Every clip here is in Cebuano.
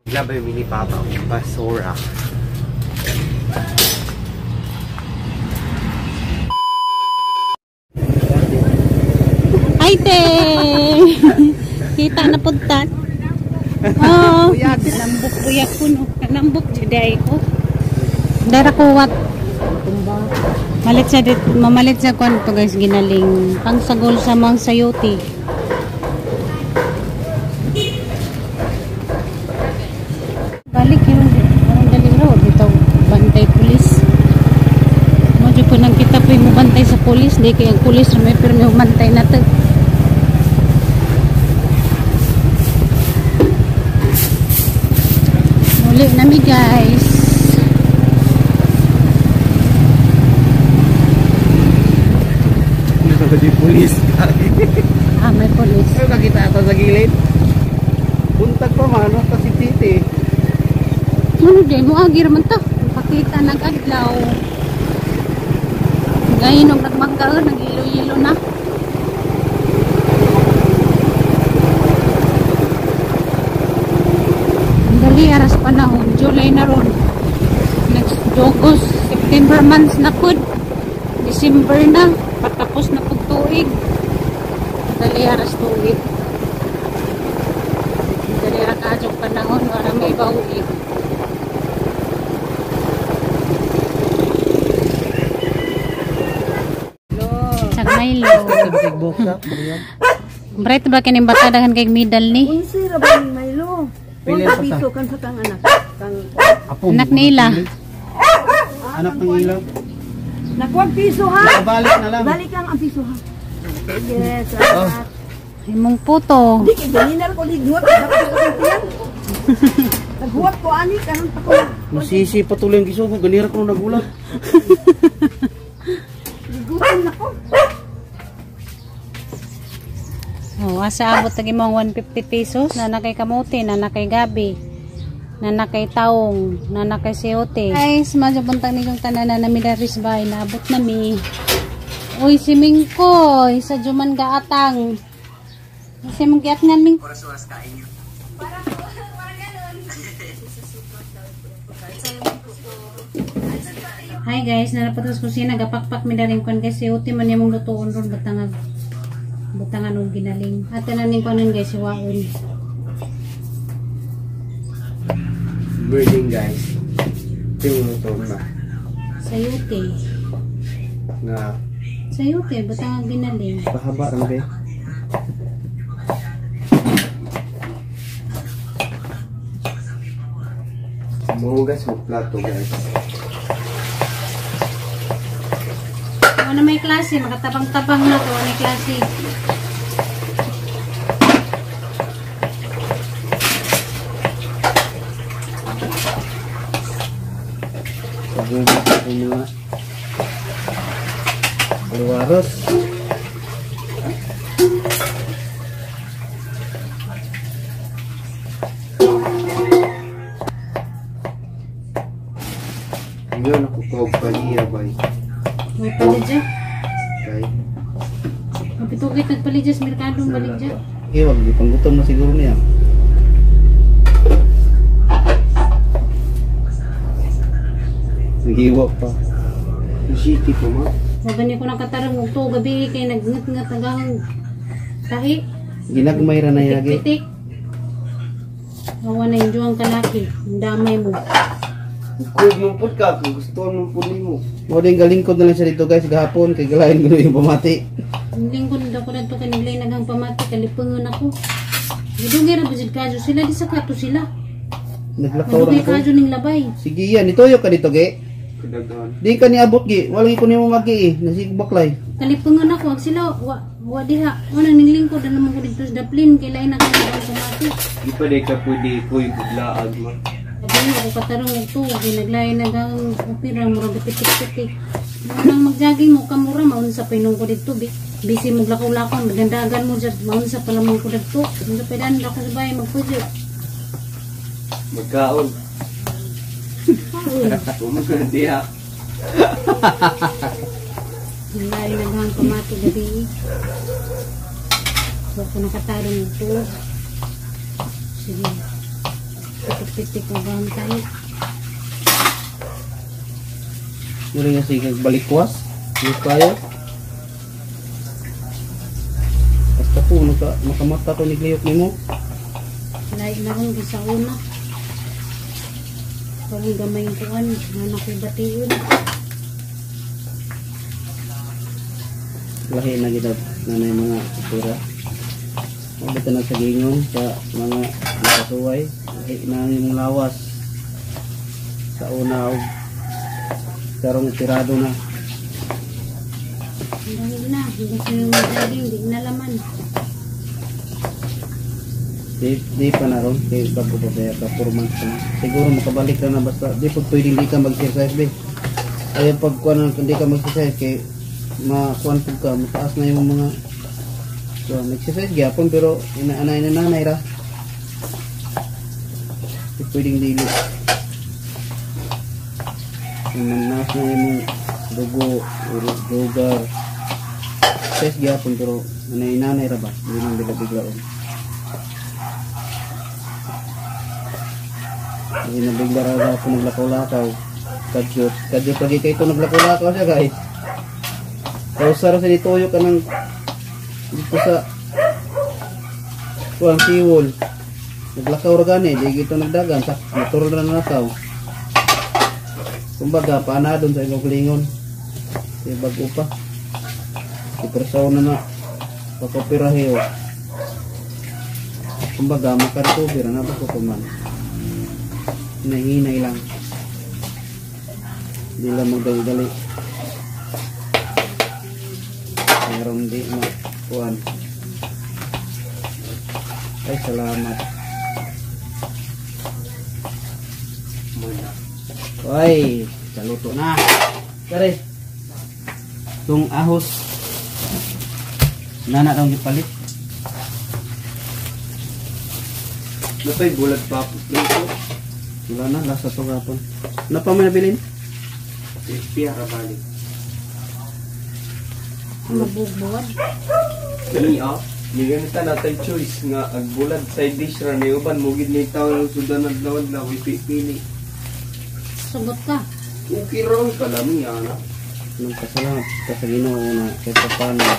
Labay mini papa, basura. Ay, te! Kita na punta. Oo. Lambok buyak ko, no. Lambok, juday ko. Dara kuwat. Malit sa dit, mamalit sa kwan to guys, ginaling. Pangsagol sa mga sayuti. Balik yun, parang galing raw. Dito, bantay pulis. Mo po nang kita po yung bantay sa pulis. Di kaya ang pulis, may pirmi bantay na to. Muli nami guys. May pulis. Ah, may pulis. Ay, nakita ata sa gilid. Buntag pa man, ta si Titi. Ano din, mo agir man ta. Pakita nag-adlaw. Ngayon, nung nagmangga, nag-ilo-ilo na. Ang dali, aras panahon. July na ron. Next August, September months na pud. December na. Patapos na pud tuig. Dali, aras tuig. Dali, aras kadyong panahon. Wala may bauig. Milo. Bright ba kining bata daghan kay medal ni? Unsi ra ba ni Milo? Pili Pila pa piso kan sa kang anak. Kang Anak nila. Anak ng ilaw. Nakuha piso ha. Nakabalik na lang. Balik lang ang piso ha. Sige, salamat. Imong puto. Di kay ganinal ko ligwat dapat ko tiyan. Naghuwat ko ani karon pa ko. Masisi patuloy ang gisugo ganira ko nagulat. Ligutan na ko. Oh, asa abot tagi mo ang 150 pesos na nakay kamote, na nakay gabi, na nakay taong, na nakay sayote. Guys, majabuntag ni kong tanan na nami daris bay, naabot na mi. Uy, si Mingkoy, sa Juman gaatang. Si mong giatngan Ming. Hi guys, narapat sa kusina, gapakpak mi daring kwan guys, sayote man nimong lutuon ron batangag. Butangan og ginaling. At tanan ko nun guys, siwaon. Birding guys. Tingnan ba? Sayote. Nga. Sayote, butangan ginaling. Pahaba rin kay. Mahugas mo plato guys. Ano may klase, makatabang-tabang na to, may klase. Paghugas ako mga alwaros. Ngayon ako kaugpaliya bay. May palidya. Okay. Mapitugit nagpalidya sa merkado, baligya. Eh, wag di panggutom na siguro niya. Naghiwa pa. City pa ma. Wag gani ko nakatarong og tuo gabi kay nagngat-ngat ang gahong tahi. Ginagmay ra na yagi. Pitik. Awa na yung juwang kalaki. Ang damay mo. Kung mo pud ka, kung gusto mo pud nimo. Mo din galingkod na lang siya dito guys gahapon kay galain ko yung pamati. Ang lingkod daw ko dito kay naglay naghang pamati kalipungon ako. Gidugay ra bijud kadyo sila di sa kato sila. Naglakaw ra Madugay ko. kadyo ning labay. Sige yan, itoyo ka dito ge. Di ka niabot gi, wala ko nimo magi eh, nasig baklay. Kalipungon ako ag sila wa wa diha. Una ning lingkod na naman ko dito sa Daplin kay lain na kay pamati. Di pa di ka pwede kuy buglaag man. Sabi ako katarong og tuo kay naglain nagang opera murag pitik-pitik. Nang magjogging mo kamura maun sa pinong ko didto busy mo lakaw-lakaw magandagan mo dyan maun sa palamang ko didto. Unsa pa dan ako sa bahay magpudyo. Magkaon. Diha. Naglain naghang pamati gabi. Wa ko nakatarong og tuo. Sige. Pitik-pitik ko ba ang tayo. Muli nga sige balikwas. Hindi kayo. Basta po, makamata ko ni Gliyok nimo. Lain na rin sa una. Parang gamay yung kuwan. Nga nakibation. Lahi na gid nanay mga pera. Mabot na sa gingon sa mga nakasuway. Lahi na ang imong lawas. Sa una og karong tirado na. Dahil na. Hindi ko yung magdaging. Hindi na laman. Di pa na ron kay bago pa kaya ka 4 months pa na. Siguro makabalik ka na basta di pag pwedeng di ka mag-exercise be. Ay pag kuan di ka mag-exercise kay makuan pud ka mataas na yung mga so exercise gyapon pero inaanay na nanay ra. Di pwedeng dili. Nanas na imong dugo, lugar. Exercise gyapon pero anay nanay ra ba? Di man bigla-biglaon. Hindi na bigla ra ako naglakaw-lakaw. Kadyot. Kadyot lagi kayo ito naglakaw-lakaw siya guys. Kausa ra sa ditoyo ka ng dito sa kuang siwol. Naglakaw ra gani, di ito nagdagan. Sa motor na nalakaw. Kumbaga, paana doon sa imong lingon. Kaya bago pa. Ipersaw na na. Pagkopirahe o. Kumbaga, makarecover na ba ko man. Hinay-hinay lang. Hindi lang magdali-dali. Pero hindi makuhan. Ay, salamat. Muna. Ay, saluto na. Kare. Itong ahos. Nana daw gipalit. Napay bulag pa po. Wala na, lasa to gapon. Ano pa may nabilin? Crispy balik. Mabugbuwad. Ni ah, ni ganita natay choice nga ag bulag side dish ra ni uban mo gid ni tawo ng sudan adlaw-adlaw pili. Sugot ka. Okay ra ang kalami ana. Nung kasalamat ka sa Ginoo na kahit pa paano na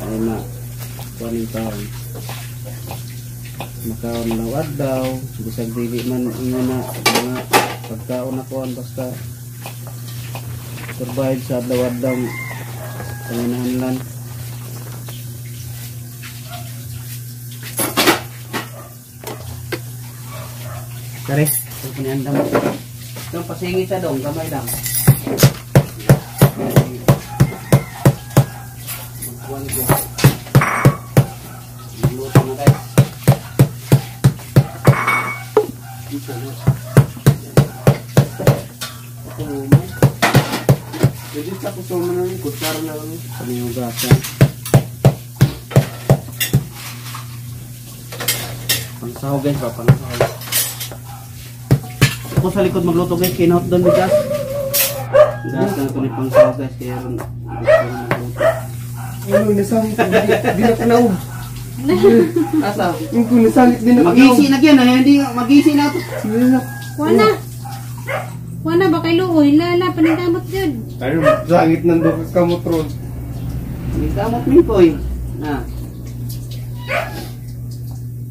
ay ma kuaning taon. Makaon lang adlaw, bisag dili man ingon na mga pagkaon na kuan basta survive sa adlaw-adlaw panginahanglan. Kare, ito ni andam. Itong pasingit sa dong, gamay lang. Magkuhan ko. Magluto na guys. Ito na. Ako mo. Pwede sa kusoma na lang, kutsara na lang. Kami yung gasa. Pangsahog guys ba? Pangsahog. Ako sa likod magluto guys, kinahot doon bigas. Gas na ito ni pangsahog guys, kaya ron gusto rin magluto. Ano, nasangit. Di na kanaog. Asa? Yung kung nasangit, di na kanaog. Magisi na yan, ay, hindi, magisi na ito. Kuha na. Kuha na ba kay Luoy? Lala, paningkamot yun. Ay, sangit ng doon kamot ron. Paningkamot mingkoy. Na.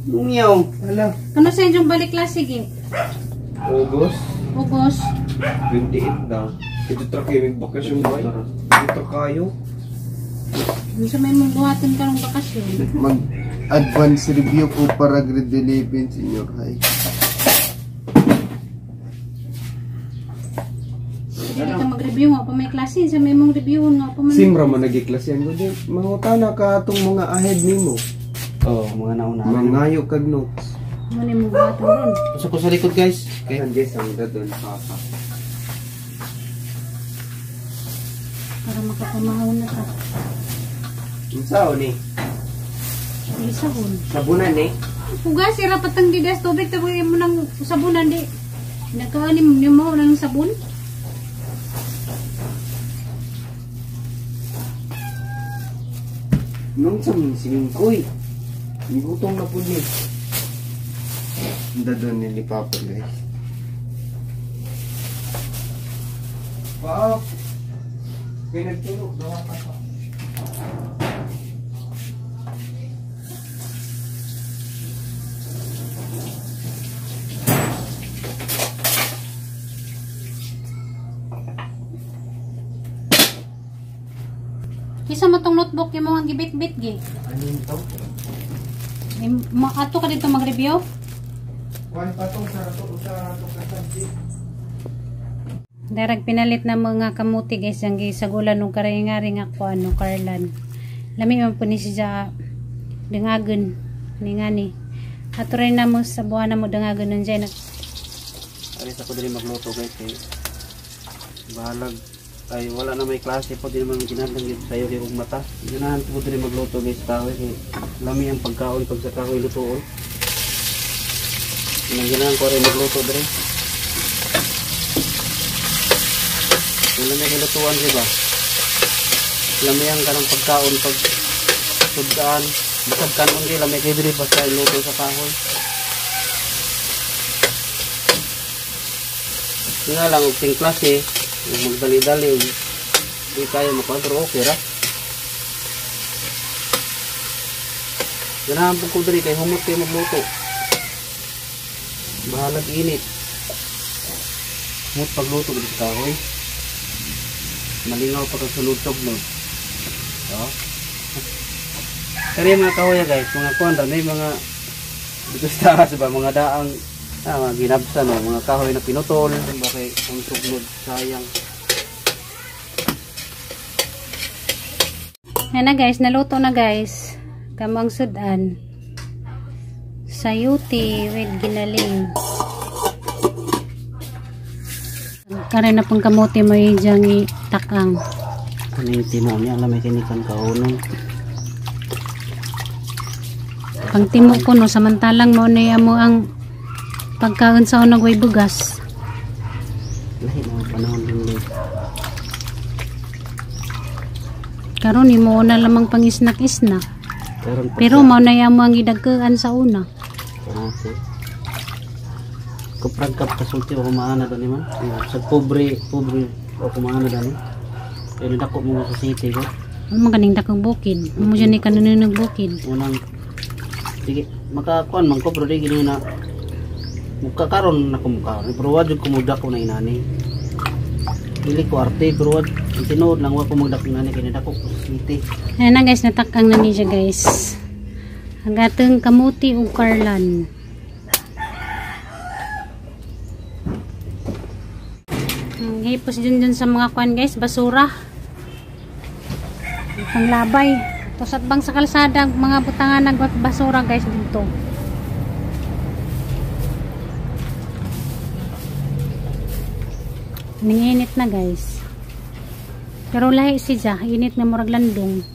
Lungyaw. Hala. Ano sa inyong balik klase, sige? August August. 28 daw. Ito tra kayo, magbakasyon ba? Ito kayo. Ano sa may mong buhatin ka ng bakasyon? Mag-advance review po para grade 11 senior high. Hindi ka mag-review nga pa may klase. Sa may mong review nga pa man. Simra man nagiklase ko din. Mangutana ka atong mga ahead nimo. Oo, oh, mga nauna. Mangayo kag notes. Ano yung mong buhatin ron? Gusto ko sa likod guys. Okay. Okay. Guys, ang dadon papa. Para makapamahaw na ka. Unsa ni? Isahon. Sabunan eh. Hugas, irapat ang didas tubig. Tapos mo ng sabunan di. Nagkaanim niyo mo ng sabon. Nung sa min simingkoy. Gutom na pud ni. Dadon ni Papa guys. Wow. Pinagtulog daw pa. Kisa mo tong notebook yung mga gibit-bit gi. Anin to? Ato ka dito mag-review? One pa to sa rato ka subject. Darag pinalit na mga kamuti guys ang gisagulan ng karingaring ako ano Carlan. Lami man po ni siya dangagon ni ngani. Ato rin na mo sa buwan na mo dangagon nun dyan. Alis ako diri magluto guys kay bahalag ay wala na may klase po di naman ginahanglan gyud sayo kay og mata. Ganahan ko diri magluto guys kahoy kay lami ang pagkaon pag sa kahoy lutoon. Ganahan ko rin magluto diri. Wala may lutuan di ba? Lami ang kanang pagkaon pag sudaan, bisag kanon di lami kay diri basta iluto sa kahoy. Nga lang og ting klase magdali-dali di tayo makuha okay ra. Ganahan po ko diri kay humot kay magluto. Bahalag init. Humot pagluto diri sa kahoy. Malingaw pa kag sulod-sugno. So, kari mga kahoy guys, mga kuan ra may mga dito sa taas ba mga daang mga ginabsan o mga kahoy na pinutol bakit ang sugnod sayang. Yan na guys, naluto na guys. Kamang sudan. Sayuti with ginaling. Karay na pong kamote mo yung diyang itakang. Ano yung timo niya? Alam may kinikan kaunon. Pang timo ko no, samantalang mo na mo ang pagkaon sa unang way bugas. Lahi na panahon din din. Karon imo na lamang pang isnak-isnak. Pero mao na mo ang gidagkaan sa una. Okay. Kuprag kap kasulti o kumaana dani man. Sa pobre, pobre o kumaana dani. Pero dako mo sa city ko. Ano man kaning dakong bukid? Mo dyan ni kanunog bukid. Unang sige, makakuan man ko pero di gini na muka karon na ko mukha. Pero wa jud ko mudako na inani. Dili ko arte pero wa tinuod lang wa ko magdako inani kay dako ko sa city. Ayan na guys, natakang na ni siya guys. Ang atong kamuti ug karlan. Ang hipos dyan dyan sa mga kuan guys, basura. Panglabay. Tos at bang sa kalsada, mga butangan ng basura guys dito. Ninginit na guys. Pero lahi siya, init na murag landong.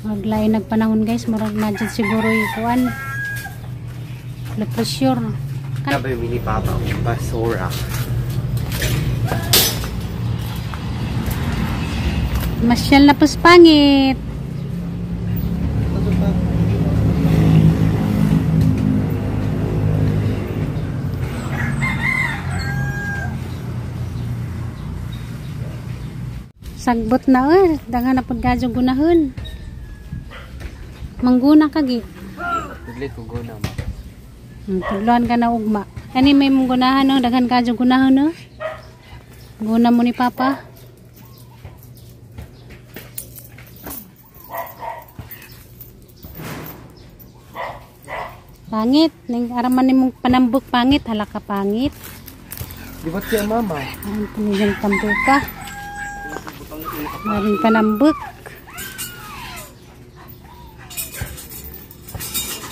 Murag lahi nagpanahon guys, murag na dyan siguro yung kuan. Low pressure. Sabi mini papa, basura. Masyal na pos pangit. Sagbot na eh, daghan na pud gadyo gunahon. Mangguna ka gi. Dili ko guna ma. Tudloan ka na ugma. Kani may mong gunahan no, daghan kadyo gunahan no. Guna mo ni Papa. Pangit, ning araman nimong panambok pangit, hala ka pangit. Di ba siya mama? Ang panigang tambuka. Maring panambok.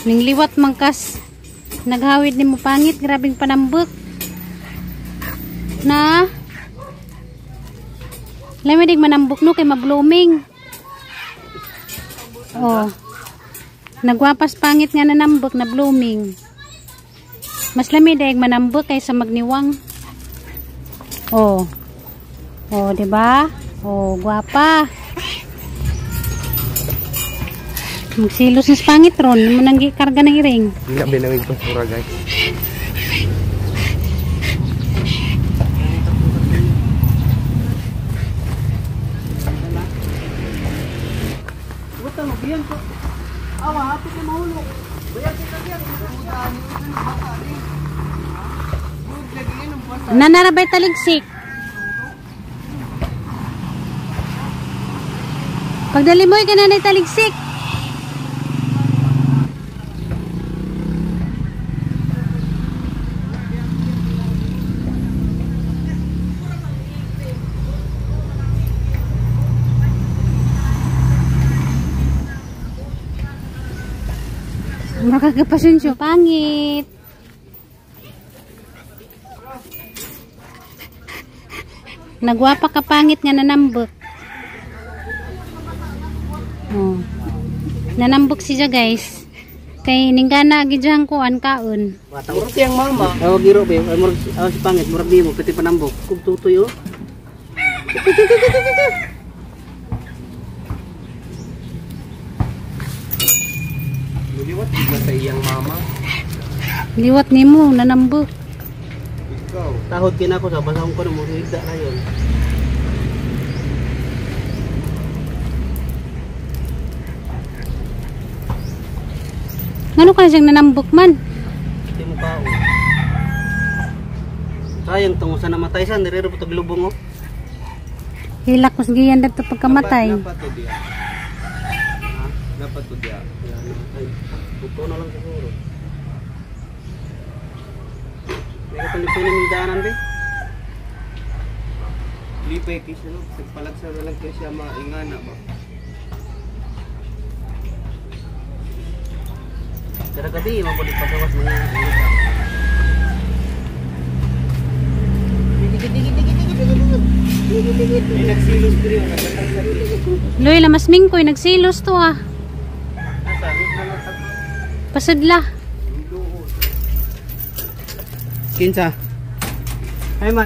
Ning liwat mangkas. Naghawid nimo pangit, grabing panambok. Na. Lami dig manambok no kay ma-blooming. Oh. Nagwapas pangit nga nanambok na blooming. Mas lami daig manambok kaysa magniwang. Oh. Oh, di ba? Oh, gwapa. Magsilos ng pangit ron, mo nang gikarga ng iring. Hindi na binawig basura guys. Butang mo biyan ko. Awa, hapit na mahulog. Bayag kita biyan. Nanarabay taligsik. Pagdali mo, ka nanay taligsik. Makakapasensyo. Pangit. Nagwapa ka pangit nga nanambok. Oh. Nanambok siya guys. Kay ninggana gidyang kuan kaon. Batang siyang mama. Aw giro be, ay murag aw si pangit murag di mo piti panambok. Kug tutoy oh. Muliwat na sa iyang mama. Liwat nimo nanambok. Ikaw. Tahod kinako sa basahon ko na mo higda na yon. Ngano ka siyang nanambok man? Di mo kaon. Sayang tungo sa namatay sa nire po taglubong oh. Hilak kus giyan dadto pagkamatay. Dapat to diya. Ha? Dapat to diya. Kaya namatay. Buto na lang siguro. May katulipin na yung daanan be. Lipay kay siya no. Sagpalag sa lang kay siya maingana ba. Pero gabi, mabulit pagawas mga May nagsilos diri oh, nagkatag sa Loy lamas mingkoy nagsilos to ah. Pasadla. Kinsa? Ay man.